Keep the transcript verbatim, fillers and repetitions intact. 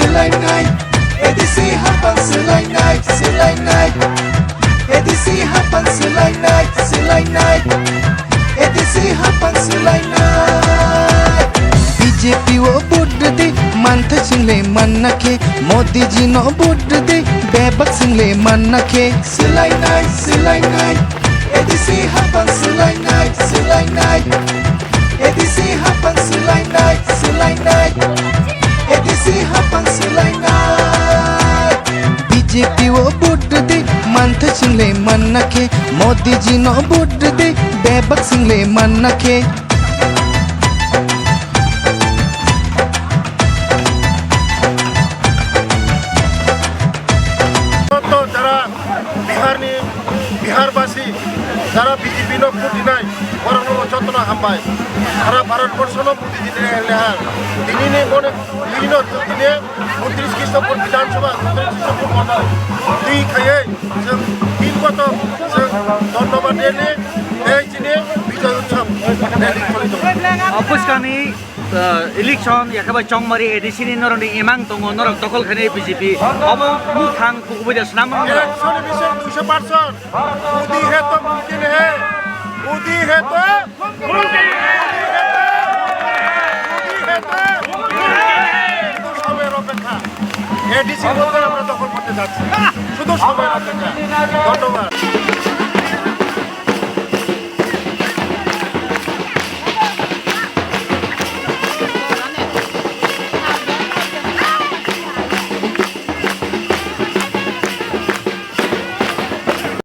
Swlainai, A D C hapang swlainai, swlainai. A D C hapang swlainai, swlainai. A D C hapang swlainai. B J P o vote de, manthai swingle manna khe. Modi ji no vote de, bebak swingle manna khe. Swlainai, swlainai. A D C hapang swlainai, swlainai. A D C hapang swlainai, swlainai. A D C hapang swlainai. B J P o vote de, manthai swingle manna khe. Modi ji no vote de, bebak swingle manna khe. Joto jara Biharni, Biharbasi, jara B J P no vote dinai, borokno jotono hambai. Sara Bharat borshono Modi ji ni leha. Dinini mone, dinino, dine untris Krishnapur Bidhan Sabha, untris Krishnapur Mandal, twi khaiye, chwng tin kotor, chwng dhonnobad rally, tei chini Bijoy Utsav rally choli tongo. Bwskangni, uh, election, yakhabai Chongmari A D C ni norokni imang tongo, norok dokhol khainai B J P. Obo bwkhang kubui da swnam mano norok. Election ni bising duiso percent. Modi hai to mumkin hai. Modi hai to, Modi hai to, Modi hai to. Hindu samay ropekha. A D C বলতে আমরা দখল করতে যাচ্ছি।